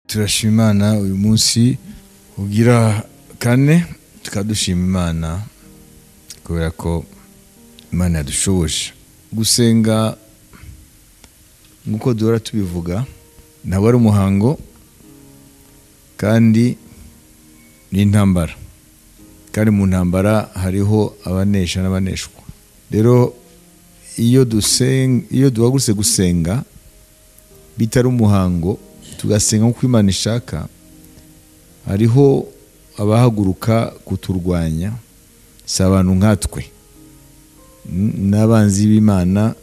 Turashima Imana uyu munsi ugira kane, tukadushima Imana kubera ko Imana yadushoboje gusenga. Nk'uko duhora tubivuga, ntabwo ari umuhango kandi ni intambara, kandi mu ntambara hariho abanesha n'abaneshwa. Rero iyo dusenga, iyo duhagurutse gusenga bitari umuhango, tugasenga nk'uko Imana ishaka, hariho abahaguruka kuturwanya. Si abantu nkatwe, n'abanzi b'Imana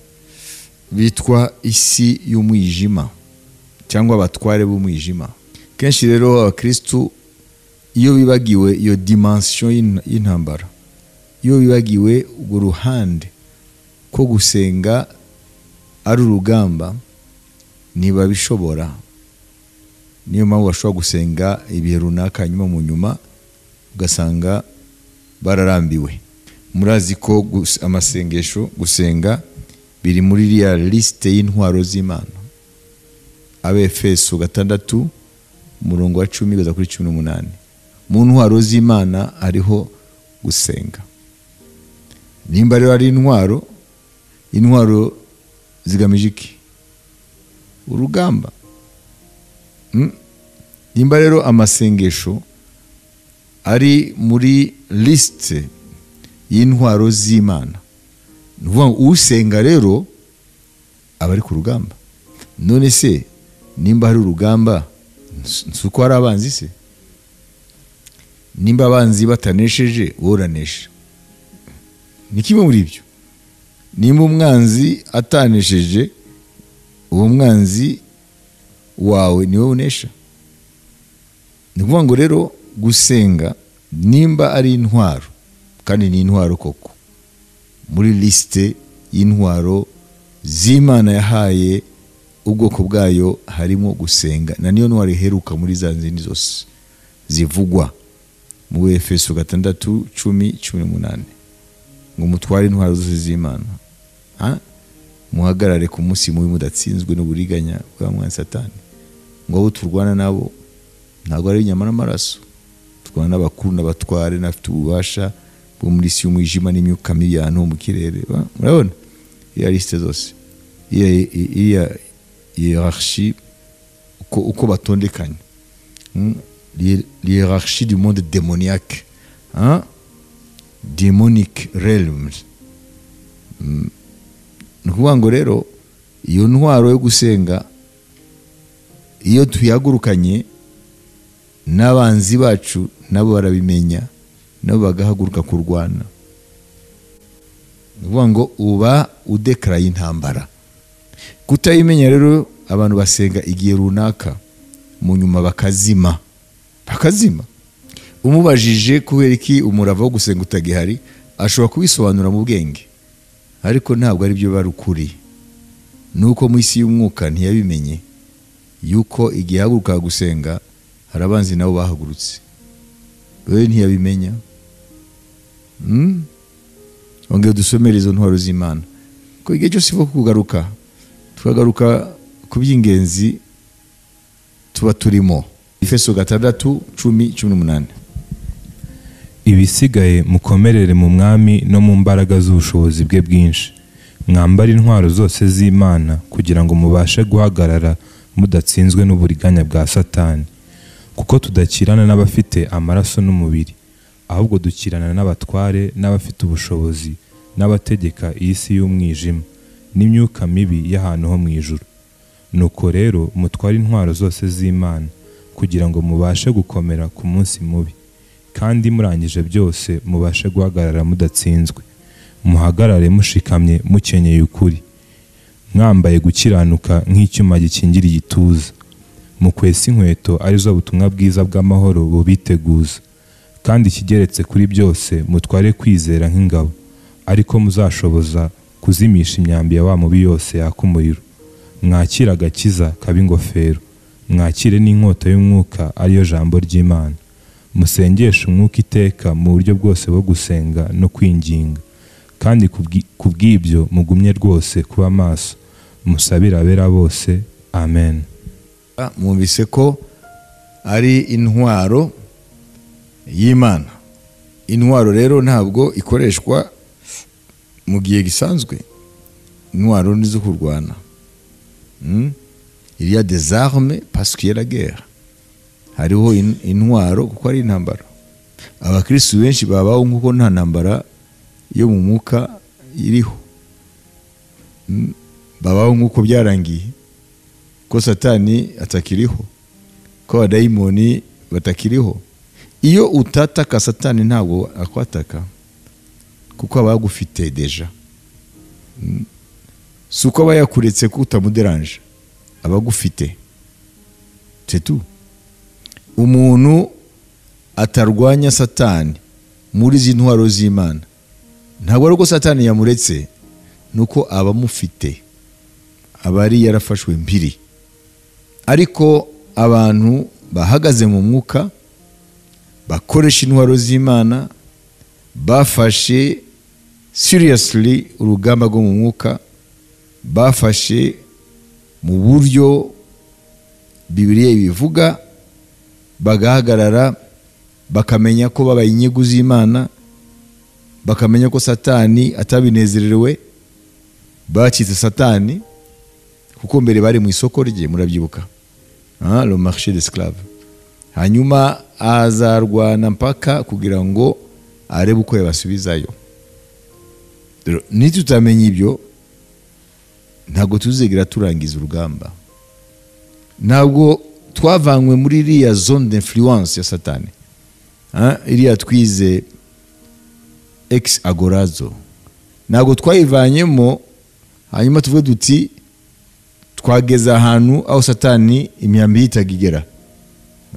bitwa isi y'umwijima cyangwa abatware b'umwijima. Kenshi rero abakristu iyo bibagiwe iyo dimension y'intambara, iyo bibagiwe urwo ruhande ko gusenga ari urugamba, ntibabishobora. Niyo mpamvu bashobora gusenga ibihe runaka, hanyuma mu nyuma ugasanga bararambiwe. Murazi ko amasengesho, gusenga biri muri iriya liste y'intwaro z'Imana. Abefeso 6 umurongo wa 10 kugeza kuri 18. Mu ntwaro z'Imana hariho gusenga. Nimba rero ari intwaro, intwaro zigamije iki? Urugamba. Nimba rero amasengesho ari muri liste y'intwaro z'Imana, ni ukuvuga ngo usenga rero aba ari ku rugamba. None se nimba hari urugamba, si uko hari abanzi se? Nimba abanzi batanesheje, wowe uranesha. Ni kimwe muri ibyo. Nimba umwanzi atanesheje, uwo mwanzi wawe niwe unesha. Ni ukuvuga ngo rero gusenga nimba ari intwaro, kandi ni intwaro koko, muri liste y'intwaro z'Imana yahaye ubwoko bwayo harimo gusenga, na niyo ntwaro iheruka muri za zindi zose zivugwa mu Efeso 6 10 18, ngo mutware intwaro zose z'Imana, muhagarare ku munsi mubi mudatsinzwe n'uburiganya bwa mwanzi Satani. Ngo abo turwana nabo ntabwo ari inyama n'amaraso, turwana n'abakuru n'abatware n'abafite ububasha bwo muri isi y'umwijima n'imyuka mibi y'ahantu mu kirere. Murabona iriya liste zose, iriya hiérarchie, uko batondekanye, l'hiérarchie du monde démoniaque, hein? Demonic realms. Ni ukuvuga ngo rero iyo ntwaro yo gusenga iyo tuyagurukanye, n'abanzi bacu nabo barabimenya, nabo bagahaguruka kurwana. Ni ukuvuga ngo uba udekaraye intambara. Kutayimenya rero, abantu basenga igihe runaka, mu nyuma bakazima. Bakazima. Umubajije kubera iki umurava wo gusenga utagihari, ashobora kubisobanura mu bwenge, ariko ntabwo ari byo bari ukuri. Nuko mu isi y'umwuka ntiyabimenye yuko igihe ahaguruka gusenga hari abanzi nabo bahagurutse, we ntiyabimenya. Ongera dusomere izo ntwaro z'Imana, ko igihe cyose iva kugaruka, tukagaruka ku by'ingenzi tuba turimo. Efeso 6 10 18. Ibisigaye mukomerere mu Mwami no mu mbaraga z'ubushobozi bwe bwinshi, mwambare intwaro zose z'Imana kugira ngo mubashe guhagarara mudatsinzwe n'uburiganya bwa Satani. Kuko tudakirana n'abafite amaraso n'umubiri, ahubwo dukirana n'abatware n'abafite ubushobozi n'abategeka iyi si y'umwijima n'imyuka mibi y'ahantu ho mu ijuru. Nuko rero mutware intwaro zose z'Imana kugira ngo mubashe gukomera ku munsi mubi, kandi murangije byose mubashe guhagarara mudatsinzwe. Muhagarare mushikamye mukenyeye ukuri, mwambaye gukiranuka nk'icyuma gikingira igituza, mukwesa inkweto arizo butumwa bwiza bw'amahoro bubiteguza, kandi ikigeretse kuri byose mutware kwizera nk'ingabo, ariko muzashoboza kuzimisha imyambi ya wa mubi yose yaka umuriro. Mwakire agakiza kaba ingofero, mwakire n'inkota y'umwuka ariyo jambo ry'Imana. Musengeshe umwuka iteka mu buryo bwose bwo gusenga no kwinginga, kandi kubw'ibyo mugumye rwose kuba maso, musabire abera bose. Amen. Mwumvise ko ari intwaro y'Imana. Intwaro rero ntabwo ikoreshwa mu gihe gisanzwe, intwaro ni zo kurwana. Il y a des armes parce qu'il y a la guerre. Hariho intwaro kuko ari intambara. Abakristu benshi babaho nkuko nta ntambara yo mu mwuka iriho. Babaho nkuko byarangiye, ko Satani atakiriho, ko abadayimoni batakiriho. Iyo utataka Satani ntabwo akwataka, kuko aba yagufite deja. Si uko aba yakuretse ko utamuderanje, aba agufite, c'est tout. Umuntu atarwanya Satani muri izi ntwaro z'Imana, ntabwo ari uko Satani yamuretse, nuko aba amufite, aba ari yarafashwe mpiri. Ariko abantu bahagaze mu mwuka, bakoresha intwaro z'Imana, bafashe seriously urugamba rwo mu mwuka, bafashe mu buryo Bibiliya ibivuga, bagahagarara, bakamenya ko babaye inyungu z'Imana, bakamenya ko Satani atabinezerewe, bacitse Satani, kuko mbere bari mu isoko rye, murabyibuka, le marché d'esclaves. Hanyuma azarwana mpaka kugira ngo arebe uko yabasubizayo. Nitutamenya ibyo, ntabwo tuzigera turangiza urugamba. Ntabwo twavanywe muri iriya zone d'influence ya Satani, iriya twize ex agorazo, ntabwo twayivanyemo. Hanyuma tuvuge duti twageze ahantu aho Satani imyambi yitagigera.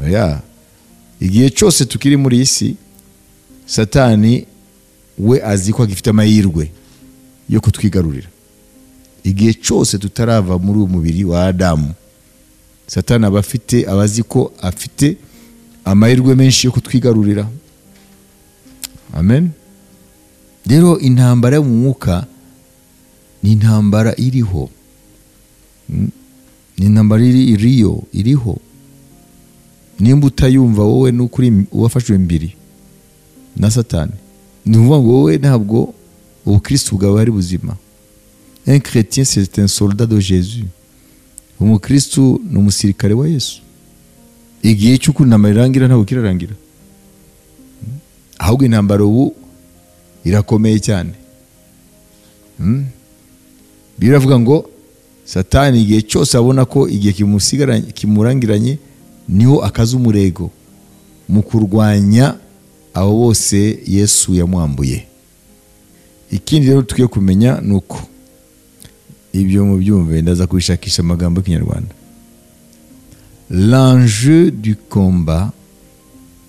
Oya, igihe cyose tukiri muri iyi si, Satani we azi ko agifite amahirwe yo kutwigarurira. Igihe cyose tutarava muri uwo mubiri wa Adamu, Satani aba afite, abazi ko afite amahirwe menshi yo kutwigarurira. Amen. Rero intambara yo mu mwuka ni intambara iriho, ni intambara iriyo, iriho. Nimba utayumva wowe, n'ukuri wafashwe mbiri na Satani, ni ukuvuga ngo wowe ntabwo ubukristu bwawe ari buzima. Un chrétien, c'est un soldat de Jésus. Umukristu ni umusirikare wa Yesu. Igihe cy'uko intambara irangira ntabwo kirarangira, ahubwo intambara ubu irakomeye cyane. Biravuga ngo Satani igihe cyose abona ko igihe kimurangiranye, niho akaza umurego mu kurwanya abo bose Yesu yamwambuye. Ikindi rero tukwiye kumenya ni uko ibyo mubyumve, ndaza kubishakisha amagambo y'Ikinyarwanda. L'enjeu du combat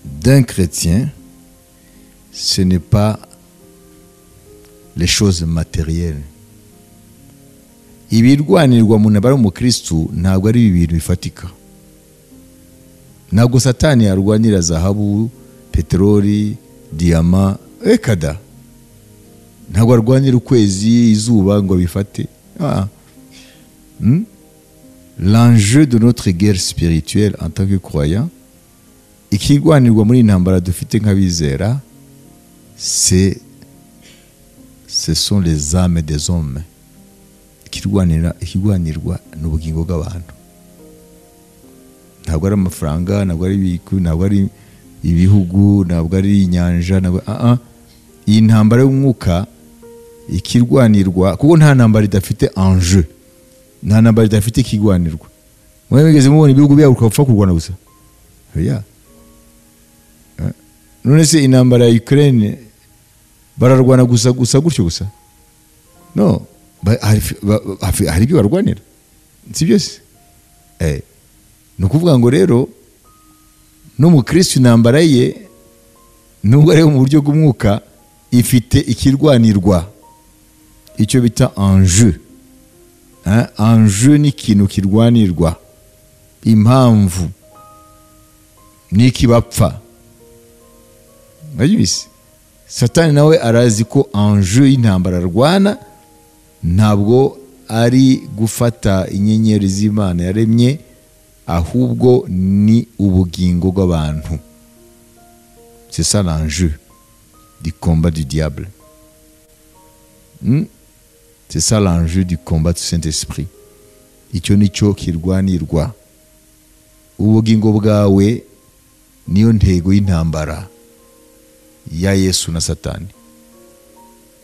d'un chrétien, ce n'est pas les choses matérielles. Ibirwanirwa mu ntambara y'umukristu ntabwo ari ibintu bifatika. Ntabwo Satani yarwanira zahabu, peteroli, diyama, ekada. Ntabwo arwanira ukwezi, izuba ngo bifate. L'enjeu de notre guerre spirituelle en tant que croyant, ikirwanirwa muri intambara dufite nk'abizera, c'est ce sont les âmes des hommes. Ikirwanirwa n'ubugingo bw'abantu. Ntabwo ari amafaranga, ntabwo ari ibiku, ntabwo ari ibihugu, ntabwo ari inyanja, ntabwo iyi ntambara y'umwuka ikirwanirwa, kuko nta ntambara idafite enjeu, nta ntambara idafite ikirwanirwa. Mwigeze mubona ibihugu byaguruka gupfa kurwana gusa? Oya. None se intambara ya Ukraine bararwana gusa gusa gutyo gusa? No, hari ibyo barwanira, si byose. Ni ukuvuga ngo rero n'umukristo intambara ye, nubwo ari mu buryo bw'umwuka, ifite ikirwanirwa, icyo bita enjeu. Enjeu ni ikintu kirwanirwa, impamvu n'ikibapfa. Murabyumvise? Satani nawe arazi ko enjeu y'intambara arwana ntabwo ari gufata inyenyeri z'Imana yaremye, ahubwo ni ubugingo bw'abantu. C'est ça l'enjeu du combat du diable. C'est ça l'enjeu du combat du Saint-Esprit. Icyo nicyo kirwanirwa. Ubugingo bwawe niyo ntego y'intambara ya Yesu na Satani.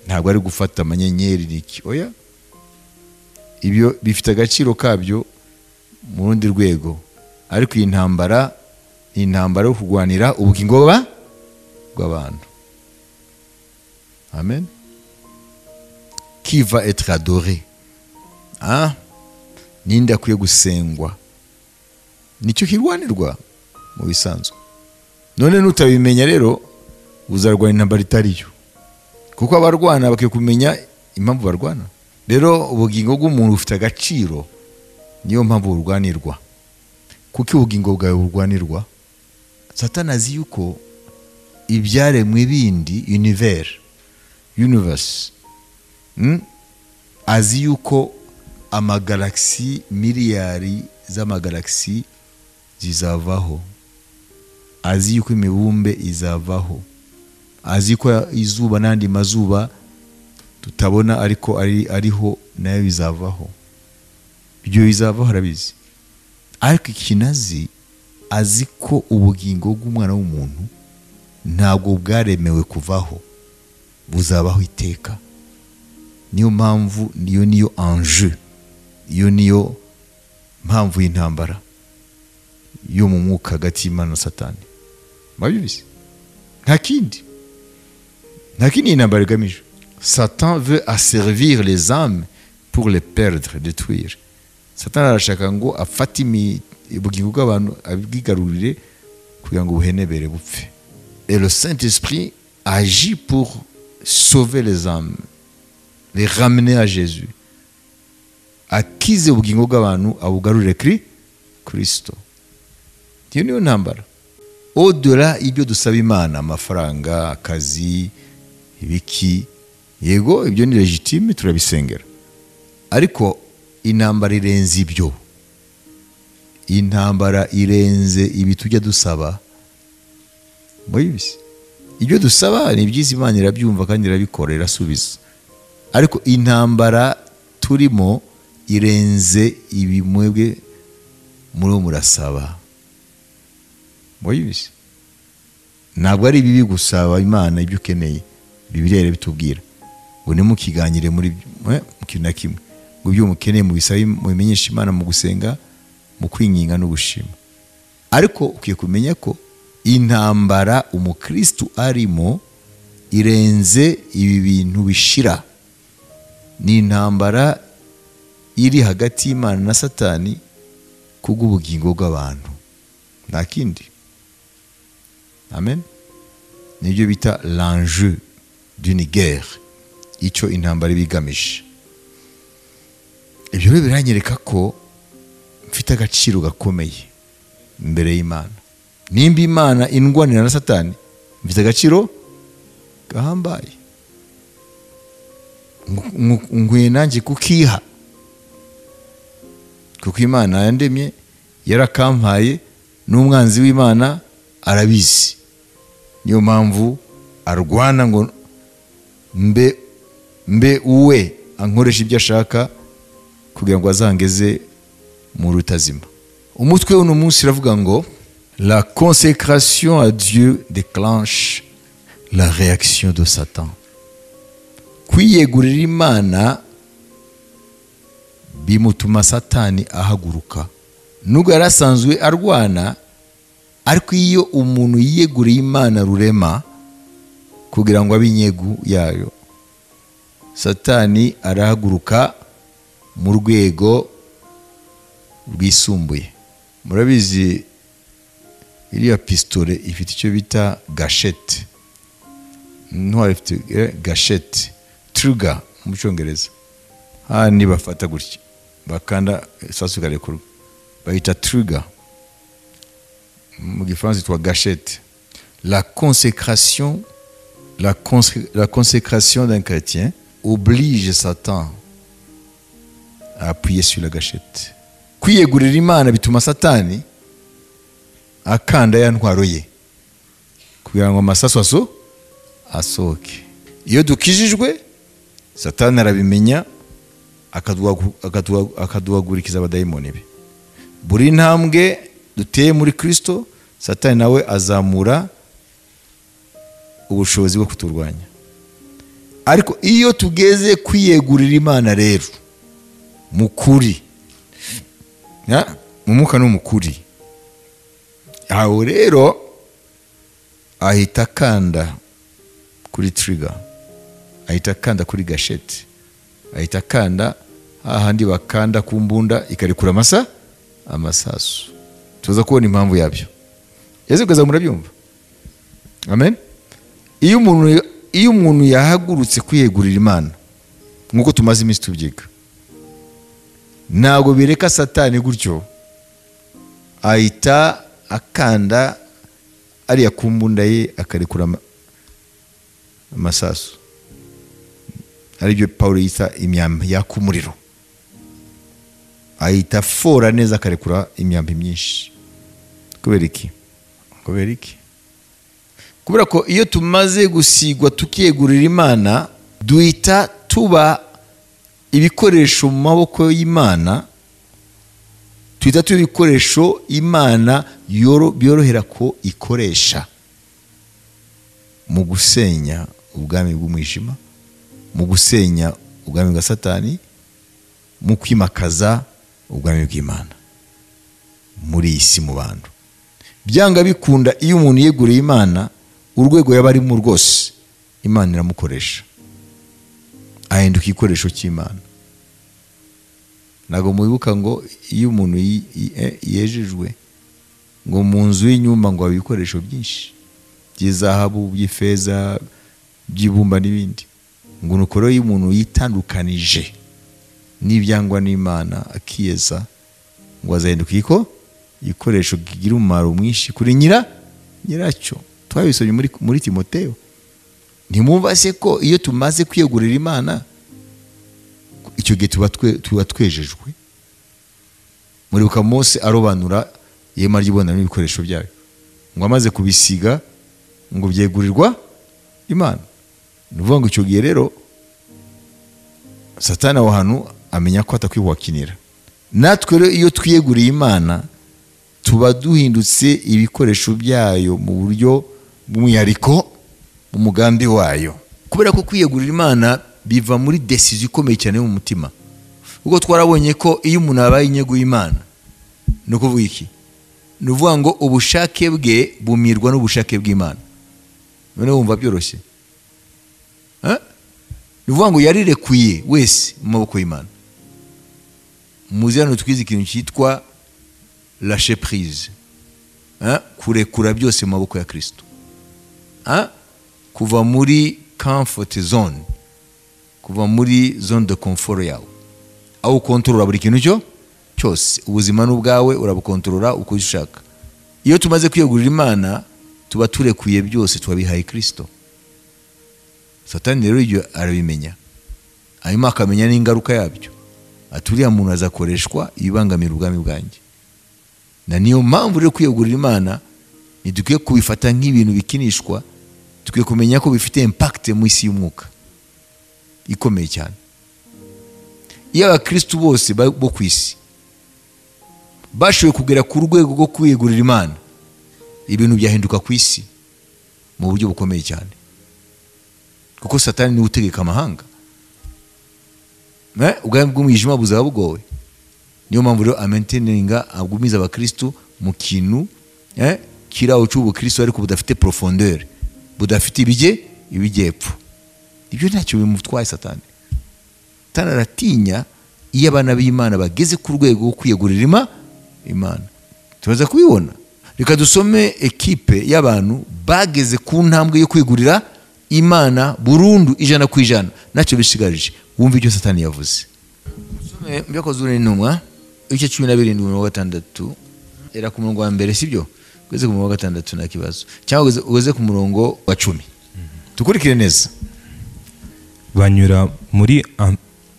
Ntabwo ari gufata amanyenyeri niki, oya, ibyo bifite agaciro kabyo mu rundi rwego, ariko iyi ntambara ni intambara yo kurwanira ubugingo bw'abantu. Amen. Qui va être adoré? Hein? Ninde akwiye gusengwa? Nicyo kirwanirwa mu bisanzwe. None nutabimenya rero uzarwana intambara itariyo, kuko abarwana bakwiye kumenya impamvu barwana. Rero ubugingo bw'umuntu bufite agaciro, niyo mpamvu burwanirwa. Kuko ubugingo bwawe burwanirwa, Satani azi yuko ibyaremwe bindi, universe, azi yuko amagalaxy, miliyari z'amagalaxy zizavaho, azi yuko imibumbe izavaho, azi ko izuba n'andi mazuba tutabona ariko ariho nayo bizavaho. Ibyo bizavaho arabizi. Ariko ikinazi azi ko ubugingo bw'umwana w'umuntu ntabwo bwaremewe kuvaho, buzabaho iteka. Niyo mpamvu niyo enjeu, iyo niyo mpamvu y'intambara yo mu mwuka hagati y'Imana na Satani. Mwabyumvise? Nta kindi intambara igamije. Satan veut asservir les âmes pour les perdre, détruire. Satan arashaka ngo afate ubugingo bw'abantu abwigarurire kugira ngo buhenebere bupfe. Et le Saint-Esprit agit pour sauver les âmes, les ramener à Jésus. Akize ubugingo bw'abantu abugarurire Kristo. Iyo niyo ntambara. Au-delà ibyo dusaba Imana, amafaranga, akazi, ibiki, yego ibyo ni legitime, turabisengera, ariko intambara irenze ibyo. Intambara irenze ibi tujya dusaba. Mubibisi ibyo dusaba ni byiza, Imana irabyumva kandi irabikora, irasubiza, ariko intambara turimo irenze ibi mwebwe muri murasaba. Mubibisi ntabwo ari bibi gusaba Imana ibyo ukeneye. Bibiliya irabitubwira ngo ntimukiganyire muri kintu na kimwe, ngo ibyo mukeneye mubisabe, mubimenyeshe Imana mu gusenga, mu kwinginga no gushima. Ariko ukwiye kumenya ko intambara umukristu arimo irenze ibi bintu bishira. Ni intambara iri hagati y'Imana na Satani kubw'ubugingo bw'abantu, nta kindi. Amen. Nibyo bita l'enjeu d'une guerre, icyo intambara ibigamije. Ibyo rero biranyereka ko mfite agaciro gakomeye imbere y'Imana. Nimba Imana indwanira na Satani, mfite agaciro gahambaye, nkwiye nanjye kukiha, kuko Imana yandemye, yarakampaye, n'umwanzi w'Imana arabizi. Niyo mpamvu arwana ngo mbe uwe ankoresha ibyo ashaka kugira ngo azangeze mu rutazima. Umutwe w'uno munsi uravuga ngo la consécration à Dieu déclenche la réaction de Satan. Kwiyegurira Imana bimutuma Satani ahaguruka. Nubwo yarasanzwe arwana, ariko iyo umuntu yiyeguriye Imana rurema kugira ngo abe inyegu yayo, Satani arahaguruka mu rwego rwisumbuye. Murabizi iriya pistole ifite icyo bita gashete, intwaro ifite gashete, trigger mu cyongereza. Hano bafata gutya bakanda isasu ikarekurwa, bayita trigger, mu gifaransa yitwa gashete. La consécration, la consécration d'un chrétien oblige Satan à appuyer sur la gâchette. Kwiyegurira Imana bituma Satani akanda ya ntwaro ye kugira ngo amasasu asohoke. Iyo dukijijwe Satani arabimenya akaduhagurikiza abadayimoni be. Buri ntambwe duteye muri Kristo, Satani nawe azamura ubushobozi bwo kuturwanya. Ariko iyo tugeze kwiyegurira Imana rero mukuri, mu mwuka no mukuri, aho rero ahita akanda kuri trigger, ahita akanda kuri gasheti, ahita akanda hahandi bakanda ku mbunda ikarekura amasasu. Tuza kubona impamvu yabyo. Yesu kaza murabyumva. Amen. Iyo umuntu yahagurutse kwiyegurira Imana nkuko tumaze iminsi tubyiga, ntabwo bireka Satani gutyo, ahita akanda ariya ku mbunda ye akarekura amasasu, aribyo Paulo yita imyambi yaka umuriro. Ahita fora neza akarekura imyambi myinshi. Kubera iki? Kubera iki? Kubera ko iyo tumaze gusigwa tukiyegurira Imana, duhita tuba ibikoresho mu maboko y'Imana, tuhita tuba ibikoresho Imana byorohera ko ikoresha mu gusenya ubwami bw'umwijima, mu gusenya ubwami bwa Satani, mu kwimakaza ubwami bw'Imana muri iyi si mu bantu. Byanga bikunda iyo umuntu yeguriye Imana, urwego yaba arimo rwose Imana iramukoresha, ahinduka igikoresho cy'Imana. Ntabwo mubibuka ngo iyo umuntu yejejwe ngo mu nzu y'inyumba ngo ibikoresho byinshi by'izahabu, by'ifeza, by'ibumba n'ibindi, ngo nuko rero iyo umuntu yitandukanije n'ibyangwa n'Imana akiyeza, ngo azahinduka igikoresho kigira umumaro mwinshi kuri nyiracyo. Twabisomye muri Timoteyo. Ntimwumva se ko iyo tumaze kwiyegurira Imana icyo gihe tuba twejejwe? Muribuka Mose arobanura ihema ry'ibonaniro n'ibikoresho byayo, ngo amaze kubisiga ngo byegurirwa Imana. Ni ukuvuga ngo icyo gihe rero Satani aho hantu amenya ko atakwiwakinira. Natwe rero iyo twiyeguriye Imana tuba duhindutse ibikoresho byayo mu buryo bw'umwihariko mu mugambi wayo. Kubera ko kwiyegurira Imana biva muri decision ikomeye cyane mu mutima. Ubwo twarabonye ko iyo umuntu abaye inyego y'Imana, ni ukuvuga iki? Ni ukuvuga ngo ubushake bwe bumirwa n'ubushake bw'Imana. None wumva byoroshye? Ni ukuvuga ngo yarirekuye wese mu maboko y'Imana. Muzi hano twize ikintu cyitwa lâcher prise, kurekura byose mu maboko ya Kristo, kuva muri comfort zone, kuva muri zone de confort yawe, aho ukontorora buri kintu cyose, ubuzima n'ubwawe urabukontorora uko ushaka. Iyo tumaze kwiyegurira Imana tuba turekuye byose, tubabihaye Kristo. Satani rero ibyo arabimenya, hanyuma akamenya n'ingaruka yabyo. Aturiya muntu azakoreshwa ibibangamira ubwami bwanjye. Na niyo mpamvu rero kwiyegurira Imana ntidukwiye kubifata nk'ibintu bikinishwa, dukwiye kumenya ko bifite impact mu isi y'umwuka ikomeye cyane. Iyo abakristo bose bo ku isi bashoboye kugera ku rwego rwo kwiyegurira Imana, ibintu byahinduka ku isi mu buryo bukomeye cyane, kuko Satani niwe utegeka amahanga. Ubwami bw'umwijima buzaba bugowe. Niyo mpamvu rero amainteninga agumiza abakristo mu kintu kiraho cy'ubukristo ariko budafite profondeur, budafite ibijyepfo. Ibyo ntacyo bimutwaye Satani. Satani aratinya iyo abana b'Imana bageze ku rwego rwo kwiyegurira Imana. Tubaza kubibona. Reka dusome ekipe y'abantu bageze ku ntambwe yo kwiyegurira Imana burundu 100%, ntacyo bishigarije. Wumva icyo Satani yavuze. Dusome Byakozwe n'Intumwa igice 17:6, era ku murongo wa mbere, sibyo? Ugeze ku murongo wa 6 nta kibazo, cyangwa ugeze ku murongo wa 10. Tukurikire neza. Banyura muri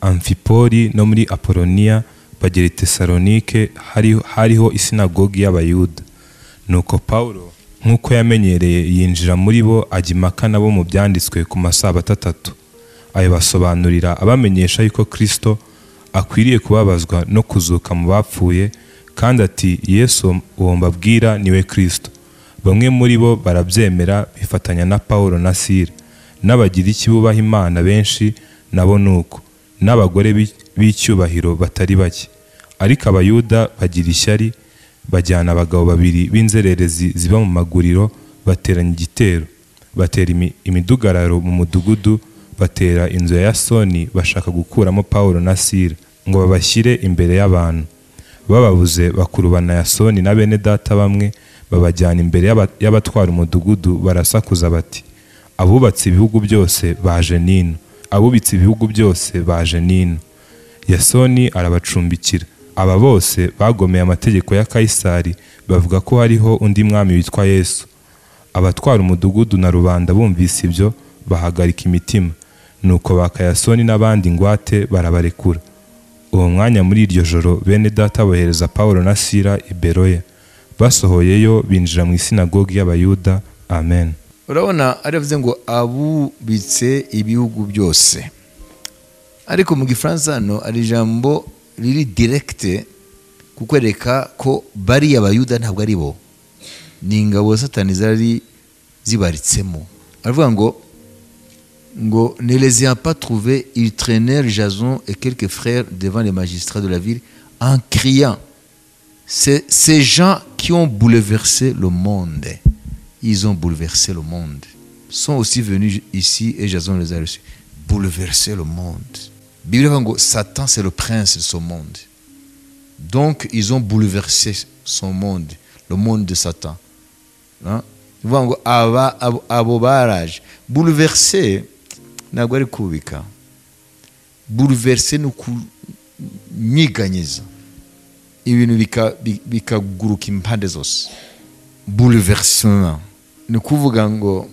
Amfipoli no muri Apoloniya bagera i Tesalonike, hariho isinagogi y'Abayuda. Nuko Pawulo nk'uko yamenyereye yinjira muri bo ajya impaka nabo mu byanditswe ku masabato atatu, abibasobanurira abamenyesha yuko Kristo akwiriye kubabazwa no kuzuka mu bapfuye, kandi ati Yesu uwo mbabwira niwe Kristo. Bamwe muri bo barabyemera bifatanya na Pawulo na Sila, n'Abagiriki bubaha Imana benshi nabo nuko, n'abagore b'icyubahiro batari bake. Ariko Abayuda bagira ishyari, bajyana abagabo babiri b'inzererezi ziba mu maguriro, bateranya igitero, batera imidugararo mu mudugudu, batera inzu ya Yasoni bashaka gukuramo Pawulo na Sila ngo babashyire imbere y'abantu. Bababuze bakurubana Yasoni na bene data bamwe, babajyana imbere y'abatwara umudugudu, barasakuza bati abubatse ibihugu byose baje nino, abubitse ibihugu byose baje nino. Yasoni arabacumbikira. Aba bose bagomeye amategeko ya Kayisari, bavuga ko hariho undi mwami witwa Yesu. Abatwara umudugudu na rubanda bumvise ibyo bahagarika imitima, nuko baka Yasoni n'abandi ngwate barabarekura. Uwo mwanya muri iryo joro bene data bohereza Pawulo na Sila i Beroya. Basohoyeyo binjira mu isinagogi y'Abayuda. Amen. Urabona aravuze ngo abubitse ibihugu byose, ariko mu Gifaransa hano ari ijambo riri directe kukwereka ko bari Abayuda ntabwo ari bo, ni ingabo Satani zari zibaritsemo. Aravuga ngo ne les ayant pas trouvés, ils traînèrent Jason et quelques frères devant les magistrats de la ville en criant: ces gens qui ont bouleversé le monde, ils ont bouleversé le monde, sont aussi venus ici et Jason les a reçus. Bouleverser le monde. Bible ivuga ngo Satan c'est le prince de ce monde. Donc ils ont bouleversé son monde, le monde de Satan. Hein? Ivuga ngo abo baraje. Bouleverser ntabwo ari kubika. Bouleverser ni kunyiganyiza ibintu bikaguruka impande zose. Bouleversement ni kuvuga ngo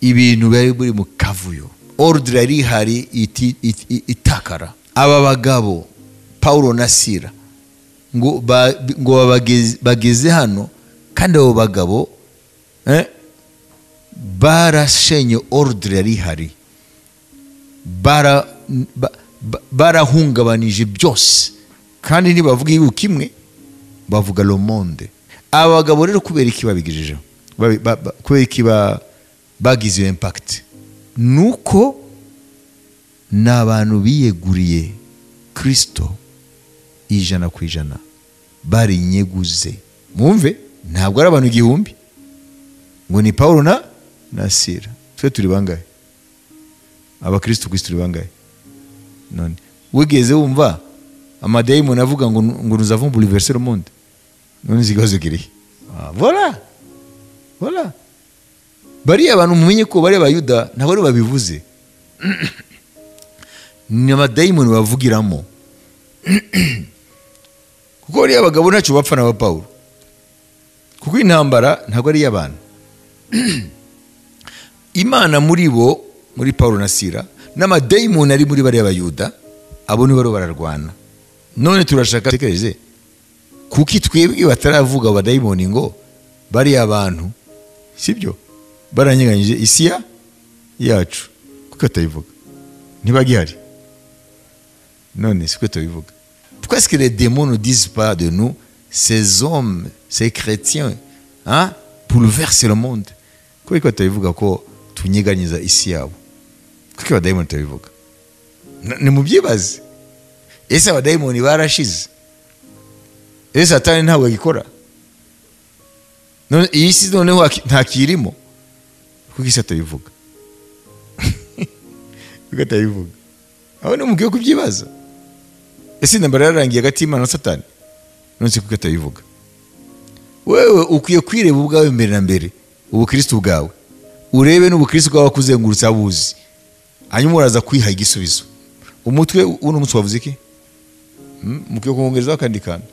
ibintu bari buri mu kavuyo, ordre yari ihari itakara. Aba bagabo Paulo na Sila ngo bageze hano, kandi abo bagabo barashenye ordre yari ihari, barahungabanije byose. Kandi ntibavuga igihugu kimwe, bavuga le monde. Aba bagabo rero kubera iki babigejejeho, kubera iki bagize iyo impact, nuko ni abantu biyeguriye Kristo 100%, barinyeguze. Mwumve, ntabwo ari abantu 1000 ngo ni Paulo na Sila. Twe turi bangahe? Abakristo ku isi turi bangahe? None wigeze wumva amadayimoni avuga ngo nous avons bouleversé le monde? None ikibazo kiri voilà, voilà. Bariya abantu mumenye ko bari Abayuda ntabwo ari babivuze, ni amadayimoni bavugiramo. Kuko bariya abagabo ntacyo bapfa na Paulo, kuko intambara ntabwo ari iy'abantu. Imana muri bo, muri Paulo na Sila, n'amadayimoni ari muri bariya Abayuda, abo ni baro bararwana. None turashaka tekereze kuki twebwe bataravuga abadayimoni ngo bariya abantu, sibyo, baranyeganyije isi yacu, kuko atayivuga ntibagihari. None siko tubivuga. Pourquoi est-ce que les démons ne disent pas de nous, ces hommes, ces chrétiens, hein, bouleversent le monde? Kuko batabivuga ko tunyeganyiza isi yabo? Kuko abadayimoni batabivuga? Ni mubyibaze. Ese abadayimoni barashize? Ese Satani ntabwo agikora? None iyi si noneho ntakirimo? Kuko isi atabivuga. Kuko atabivuga. Aho ni mukwiye kubyibaza. Ese intambara yararangiye hagati y'Imana na Satani? None se kuko atabivuga? Wewe ukwiye kwireba ubwawe mbere na mbere, ubukristo bwawe, urebe n'ubukristo bwawe kuzengurutsa abuzi, hanyuma uraza kwiha igisubizo. Umutwe uno munsi wavuze iki? Mukwiye kumwongereza akandi kantu.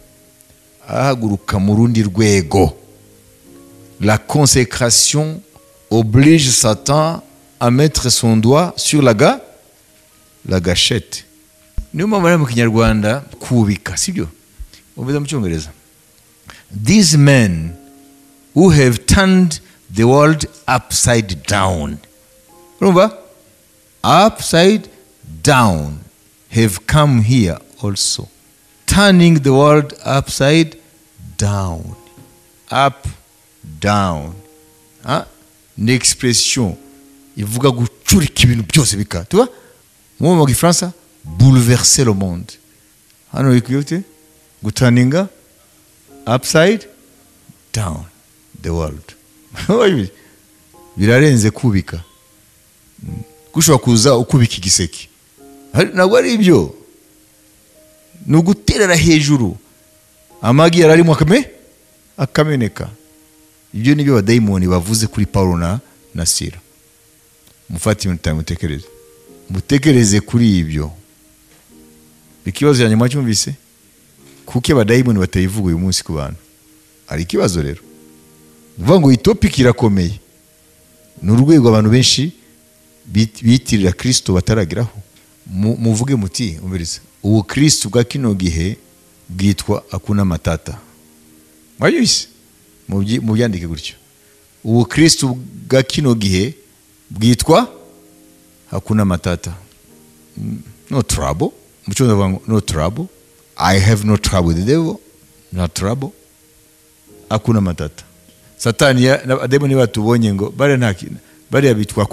Ahaguruka mu rundi rwego. La consécration oblige Satan à mettre son doigt sur la gâchette. Niyo mpamvu ari mu Kinyarwanda kubika, sibyo? Uvuze mu Cyongereza, these men who have turned the world upside down, urumva, upside down, have come here also, turning the world upside down. Up down, ni expression ivuga gucurika ibintu byose bika tuba mu Gifaransa bouleverser le monde. Hano bikwiye ute guturninga upside down the world. Birarenze kubika. Gushobora kuza ukubika igiseke, ntabwo ari ibyo, ni uguterera hejuru amagi yari arimo akameneka. Ibyo nibyo abadayimoni bavuze kuri Paulo na Sila. Mufate ibintu bitanu, mutekereze, mutekereze kuri ibyo. Ikibazo cya nyuma cyumvise, kuko abadayimoni batayivuga uyu munsi ku bantu, hari ikibazo rero. Ni ukuvuga ngo iyi topic irakomeye, ni urwego abantu benshi bitirira Kristo batarageraho. Muvuge muti umviriza, ubu Kristo bwa kino gihe bwitwa hakuna matata. Mwabyumvise? Mubyandike gutyo, ubu Kristo bwa kino gihe bwitwa hakuna matata, no trouble. Mu Cyongereza bavuga ngo no trouble, I have no trouble with the devil, no trouble, hakuna matata. Satani abadayimoni batubonye ngo bariya nta kintu, bariya bitwa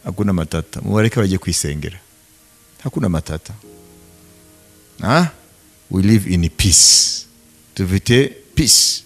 hakuna matata, mubareke bajye kwisengera, hakuna matata. We live in peace, dufite peace.